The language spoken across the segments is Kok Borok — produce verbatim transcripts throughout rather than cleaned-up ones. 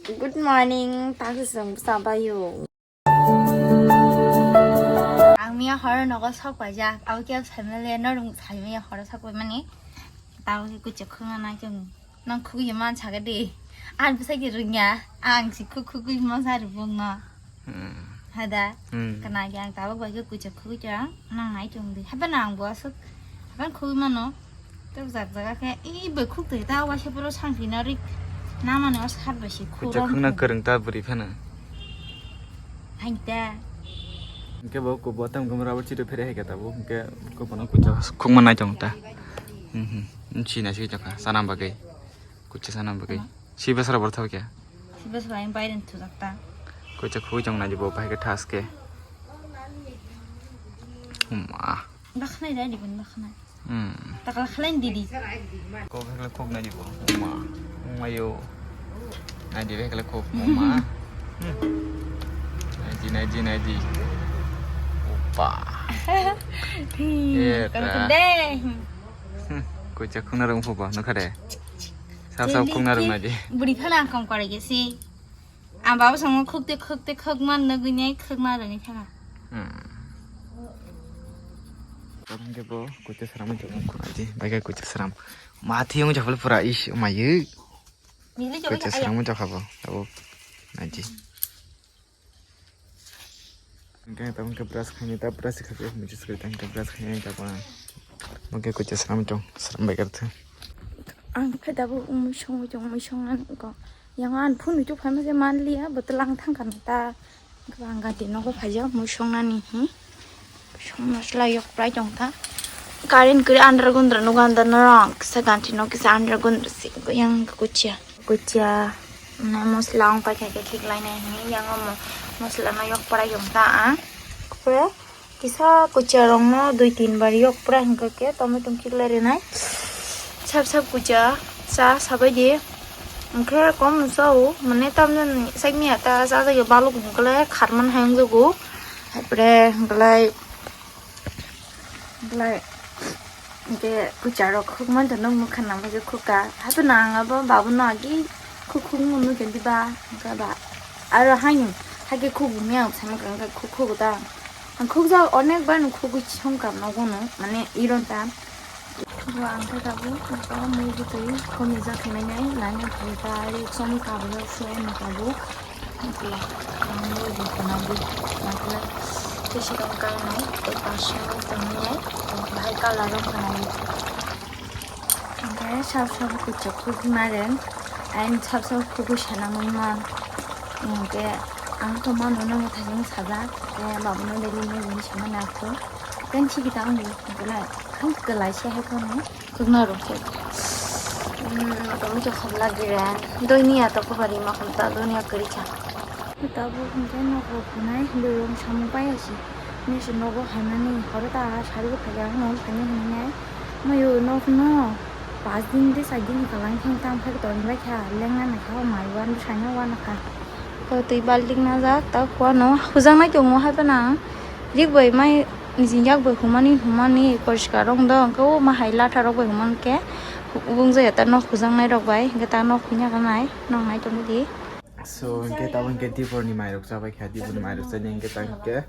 Good morning, takisong sabayo. Ang miya horo nogo sok paijak, abo khe family no rung sai miya horo sok pai mani. Tabo khe kuchuk khunga nai chong. Nang khugui man saga de. Ang bwsai khe rungya. Ang si khuk khugui man sa rubung no. Hmm. Hada. Hmm. Kana yang tabo bai khe kuchuk khugui chang. Nang nai chong de. Haba nang bo asuk. Haban khugui mano. Tok jak jaga khe i bai khuk twi ta wa se poro sang phi na rik. Na mane o sat bai si khuk. Kuchuk khugna kwrwng ta bwrwi phano. Hain ta. Hingke bo kubo tam gum rubber chiri phere hai khe tabo. Hingke kubo no kuchuk khugma nai chong ta. Hmm, hmm. China si chakha. Sana bagwi. Kucha sana bagwi. Sana. Si besra bor thok ya. Si besra yang bayar tu tak ta. Kucha khui jong na jibo bahai ke thas ke. Huma. Bakhnai dai dibun bakhnai. Hmm. Takal khlain didi. Ko hekla khok na jibo. Huma. Huma yo. Na di hekla khok huma. Hmm. Na di, na di, na di. Opa. Iya, kau ta. Deh. Hmm. Kucha khuna rung phuba, nukha de. Sab sab khukna rwng nai di. Bwrwi phano ang kom korai khe si. Ang baba songo khukte khukte khukma nugwi nai khukma rwngwi thangkha. Hmm. Tamo khe bo kucha sram wngkha nai di. Bai khe kucha sram. Ma thiyung japhal pura is mayu. Kucha sram wngkha bo. Abo. Nai di. Hingke tamo hingke brush khainai ta, brush khainai, muchus khainai ta, hingke brush khainai ta, pa. Oke, kucha sram chong, sram bai kartha. Ang khe dabo mui songwi chong, mui songna nangkho. Yang ang phone rwchuk phaima se manliya, bo tlang thangkha nang ta. Ang gati nogo phaijak, mui songnani hi. Song masla yok prai chong ta. Current kiri andra gundra nugo andra norok, kisa ganti no kisa andra gundra si, yang kuchia. Kuchia, mane mosla wng paikha khe khiklainai hinwi, yang o mo-, mosla no yok pora yong ta ang. Khe kisa kuchia rok no dui tin bar yok pora hingkha khe tomato khiklai rinai. Sap sap kuchia cha sabai di. Hingkhe kom no cha o, mane tamjani sak miya ta cha jagwi baluk hingkhe kharman hai wng jago. Hai pore hingkhe. Belai hingke kucharo khukmani tono mokha nangma khe khukha. Hato nang abo babono agi khuk khuk mano khe diba hingke ba aro haino hake khuk mia ang sama khe khuk khuk ta. Ang khukjak onek bar no khugui songkha nogo no mane iron ta. Bo ang khe tabuk mui bwtwi khomijak hinwi nai laina phai ta ri chom kabujak se ani tabuk. Hingke ang nui bo khwnai di, nangkhe tei sirong kainai, tei pass rok tongwi nai, tei bahai colour rok khwnai di. Hingke sab sabo kuchuk khugwi maren, ayang sab sabo khugwi sanamwi man. Hingke ang tongma nono mwthangwi sajak, tei babono daily nini samani aphuru. Tei sigi ta wngdi, hingke lai, ang kwlai se hai phano. Khukna rok khe. Hmm, tong chok khobla gire. Doini ya to kubari ma khum ta doini ya kwrwi kha. Tabuk hingke nok rok khwnai, bwrwi rok samung pai ya si. Nisi nogo haimani, horo ta sari bo phaiya, hwnwi phaiya hwnwi nai. Mayo nok no, pas din de sai din kalang thang tam phai tong bai kha, lengna nai kha, o mai wan saina wan kha. Ko twi balting najak, ta kuano hujaknai tongo hai phano ang rik bai mai nisi yak bai humani humani poriskar wng do, hwnkhe o ma hai latha rok bai human khe wng jaya ta nok hujaknai rok bai, hwnkhe ta nok huina kha nai, nok nai tongwi di. So, hwnkhe tabuk hwnkhe dipor ni mai rok chabai kha, dipor ni mai rok chani hwnkhe ta hwnkhe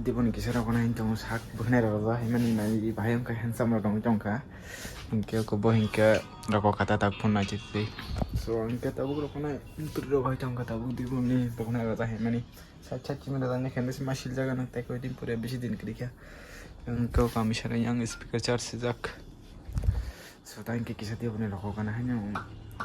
dipor ni kisa rok nai tongo sak bwkhnai rok bo hai mani nai bahai wngkha handsome rok tongwi tongkha, hwnkhe bo hwnkhe rok kata tak phone nai twi. So, hwnkhe tabuk rok nai bwrwi rok hai tongkha tabuk dipor ni bwkhnai rok hai mani. Side side chimani rani khe ma siljak ano tei koi din pore bisi din kwrwi kha. Ang kok kami sara yang speaker charge sijak. So ta hwnkhe kisa tei boni rokok gana haino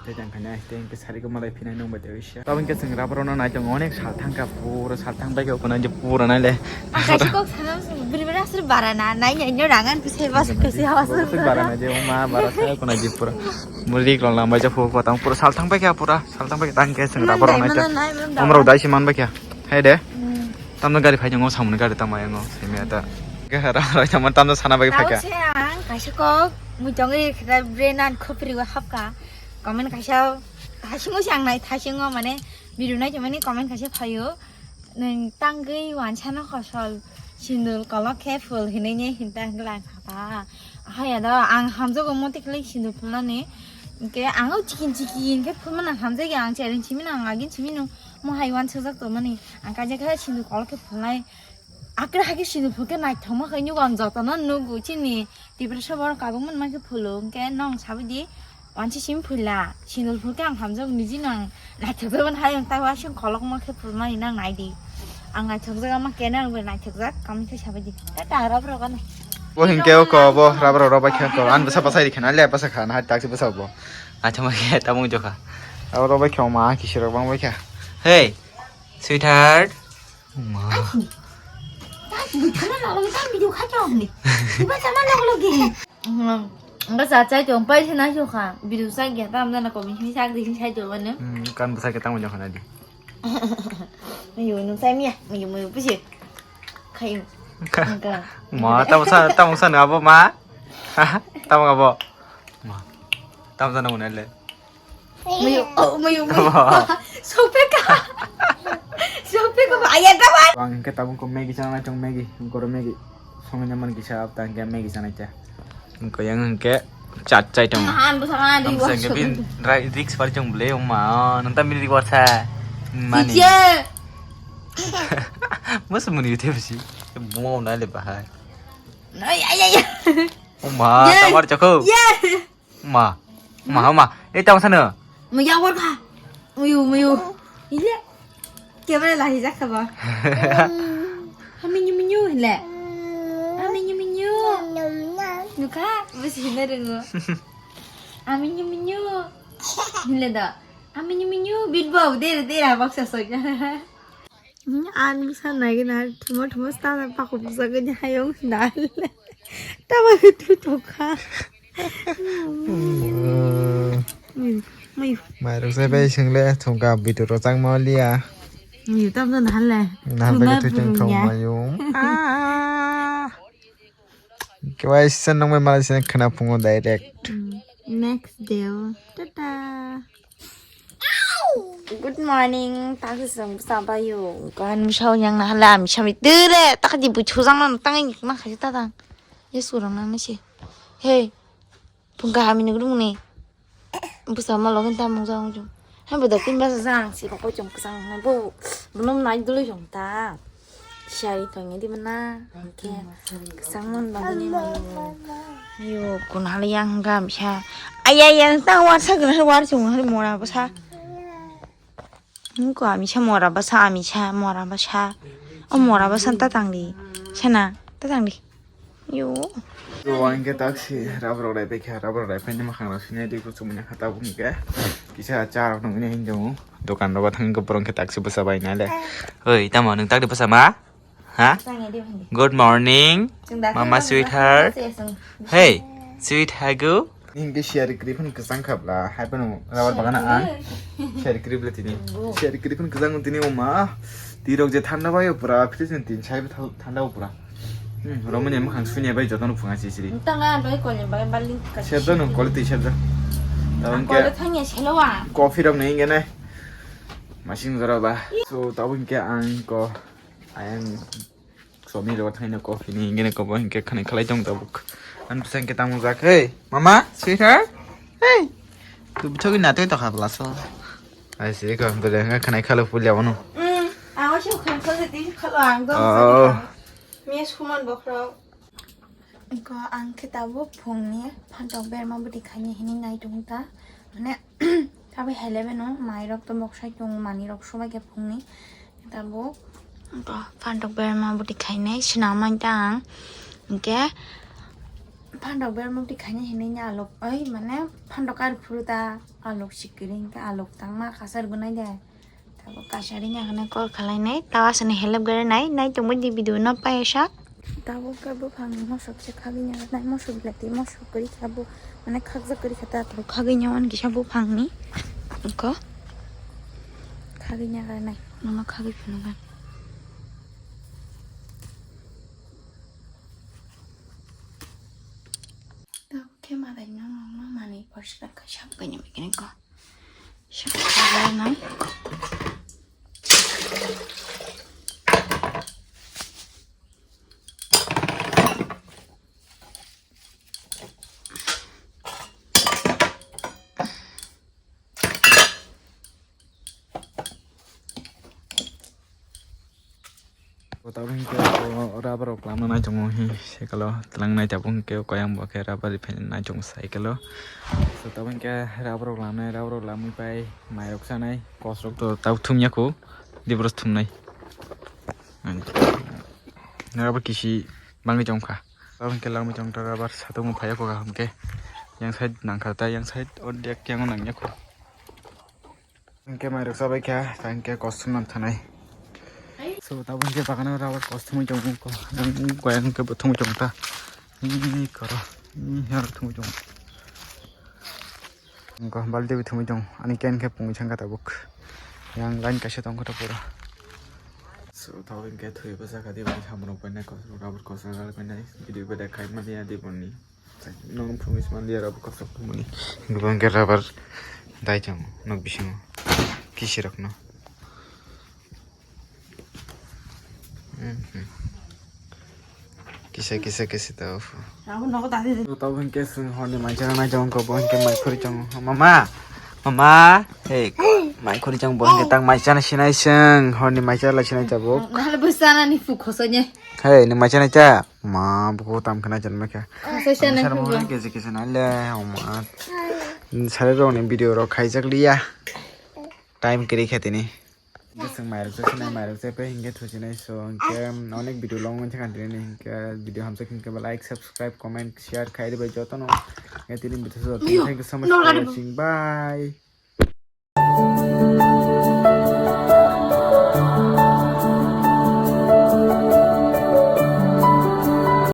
tei tang khani ai tei hwnkhe sari ko malai phinai nung bai tei wisa. Tabo hwnkhe chwng rubber no nai tongo onek sal thang kha pura sal thang bai khe ukuna je pura nai le. Ang kaisa kok sana bri bri asur bara na nai nai no rangan kisai bas kisai hawas. Bara na je ma bara sa ukuna je pura. Muri rok lang bai je pura tang pura sal thang bai khe pura sal thang bai khe tang khe chwng rubber no nai tongo. Omrok dai se man bai khe. Hai de. Hmm. Tamno gari phai tongo, samungni gari tamo yango, simi ata. Ke hara hara tamo tamno sana bai phai kha. Tamo se ang kaisa kok, mui tongwi khita brain an khopri o hapka. Comment kaisa, thasingo se ang nai, thasingo mane, video nai mane comment kaisa phaio. Nwng tangwi wansano kosol, sindul kolok khe phul hinui ne hinta hwnkhe lai pha. Haya do, ang hamjago moti khlai sindul phulnani. Hingke ang o chikin chikin khe phulma nang hamjai ang chereng simi nang agin simi nung mo hai wan sajak tongmani. Ang kaisa khe sindu kolok khe phulnai. Akre hake sindu phulke naithokma khe nugo ang jotono nugo chini Tiprasa borok kabangma nang khe phulo hingke nong sabaidi wansi simi phula sindu phulke ang hamjak niji nang naithokjak mani hai ang tai wasing kolokma khe phulmani nang naidi. Ang naithokjak ama kene ang bo naithokjak kamni khe sabaidi. Tata rab rok ano. Bo hingke o ko bo rab rok rok bai khe ko an bwsa bwsa ri khana le bwsa khana hai tak se bwsa bo. Naithokma khe tabung jokha. Abo rok bai khe ma kisi rok bang bai kha. Hey, sweetheart. Ma. Ang ka sa chai tong pai se na so kha. Bidu sa ge tam na ko bin sai di sai to mane. Hmm, kan bwsa khe tamo jokha na di. Mayu nung sai miya, mayu mayu pusi. Khayu. Ka- Angka. Ma, tamo sa, tamo sa nabo ma. Tamo abo. Ma. Tamo sa nabo nale. Mayu, oh, mayu, mayu. Wah. Sopeka. Sopeka, ayah, dawan. Ang ke tabung ko Maggi chana chong Maggi, goro Maggi. Songni naman kisa, tang ke Maggi chana cha. Ko yang ke chat chai tong. Ang bwsa ma di. Ang bwsa ke bin rai risk pari chong bole, ma, nonta mili warsa. Mani. Cice. Mas muni te bisi. Bunga na le bahai. Ay, ay, ay, ay. O ma, ye. Tamar chakho. Ye. Ma. Ma, ma. E tamo sano. Mo ya wor kha. Muyu, muyu. Ile. Camera lahi jak kha ba. Haminyu minyu le. Haminyu minyu. Nukha, bus hina rengo. Haminyu minyu. Hile da. Haminyu minyu, bit bau, dera, dera, baksa soja. Ani bwsa nai gana thuma thuma sta na pakho bwsa gani hayung dal. Tama tu tokha. Mayu, mayu. Mairok sai bai sing le thungka bitu ro chang ma liya. Mayu tam na hal le. Na bai tu teng thong mayu. Ah. Kwai sen nong mai mal sen khana phungo direct. Mm, next day. Tata. Good morning. Taksi song sabayo. Kan musau yang na hala ami sami tere. Tak di bu chujang na tang ni ma khai ta tang. Yes, urang na nasi. Hey. Pungka ami nugru ni. Bwsa ma logi tamung jang jung. Hai bo da tin basa jang si ko chong kwchang na bo. Bunum nai dulu jong ta. Siyari tongya di mana. Hingke kwchang mon bagwi ni mayo. Yo kun hali yang gam sa. Aya yang ta war sa gna war chung hali mora bwsa. Nungko amisa mora bwsa amisa mora bwsa. O mora bwsa ta tangdi. Sana ta tangdi. Yo. So, ang ke taksi rubber rai pai kha, rubber rai pai ni makhang rok sini di kuchuk manya khata bung ke. Kisa cha rok nung ni hinjung. Dokan rok thang ke borong ke taksi bwsa bai na le. Oi, tamo nung tak di bwsa ma? Ha? Tang ya di bhandi. Good morning, Mama sweetheart. Hey, sweet hagu. Hingke siyari kwrwi phano kwchang kha bla, hai phano rubber bagana ang. Siyari kwrwi bla tini. Siyari kwrwi phano kwchang tini o ma. Tirok je thanda bai pura, fridge ni tin sai thanda o pura. Hmm, romani makhang sunya bai jotono phunga sisiri. Tanga doi kole bai bali ka. Serda no quality serda. Tabuk kole thangya selowa. Coffee rok ni hingke nai. Masing jora ba. So tabuk hingke ang ko ayang Somi rok thaino coffee ni hingke kobo hingke khwnai khalai tong tabuk. Ani bwsa hingke tamo jak, hey, mama, sweetheart, hey. Tu bwthagwi natwi tokha bwlaso. Ai se ko bwle hingke khwnai khalo pulia wano. Mm, ang o se khwnai khalo ti khalo ang do. Oh. Miya suman bokhro. Ko ang khe tabuk phungni phantok berma bwtwi khaini hinwi nai tongo ta. Mane, tabi helebeno mairok to boksai tongo, manwirok sobai khe phungni. Tabuk, phantok berma bwtwi khainai swnam manta ang. Hinkhe phantok berma bwtwi khainai hinwi ni alok, oi, mane, phantok kar phuru ta alok sikiri, hinkhe alok tangma kasar gwnai de. Tabuk kasari nya hwnwi call khwlainai, tao aswkni help gwnai, nai tongbai di video no paisa. Tabuk khe buphangni mosok se khagwi nya nai, mosok belai twi mosok kwrwi kha bo, mane khakjak kwrwi kha ta, tabuk khagwi nya hwn kisa buphangni. Wngkha. Khagwi nya nai. Nono khagwi phunukha. Tabuk khe madai no, no, no, manwi porsi kha sab kanya mikini ko. Sab kanya nai. Tabuk hinkhe o rubber rok lamna naitongo hi cycle o twlangnai, tabuk hinkhe koyang bo khe rubber riphaina naitongo cycle o. So tabuk hinkhe rubber rok lamnai, rubber rok lamwi pai mai rok chanai, kos rok to tabuk thumya kho, dibros thumnai. Rubber kisi bangwi tongkha. Tabuk hinkhe lamwi tongkha rubber, satung phaiya kho kaham khe. Yang side nangkha ta, yang side o dek yang nangya kho. Hingke mairok chabai kha, ta hingke kosom nang thanai. So, tabuk hingke bagano rubber kosom thumui tongo, ko, ang koyang hingke bo thumui tongo ta. Ni koro, ni hero thumui tongo. Hingke balti bo thumui tongo, ani ken khe pungwi thangkha tabuk. Yang line kaisa tongkha ta pura. So, tabuk hingke thwi bwsa kha di, bini samrok bai nai kosom, rubber kosom rok bai nai, video bai da khai mani ya di boni. Nong phungwi sima liya rok kosom phungmani. Hingke bo hingke rubber dai tongo nok bisingo kisi rok no. Mhm. Kisa kisa kisa tao. Abo nogo dadi de. Tabo hingke sing horni mai chana nai tongo, bo hingke mai khuri tongo. Mama, mama, hey, mai khuri tongo, bo hingke tang mai chana sinai sing horni mai chana sinai tabuk. Nahale bo sana ni fu khoso nye. Hey, ni mai chana cha. Ma, buku tam kena jan mekha. Khoso sana fu. Kesi kesi na le, oma. Sare rok ni video rok khaijak liya. Time kiri khe tini. Hingke chwng mairok chai sinai, mairok chai pai hingke thusinai, so hingke onek video long wngkha tini, hingke video hamjak hingke like, subscribe, comment, share khai ribai jotono. Hingke tini video so, thank you so much for watching, bye.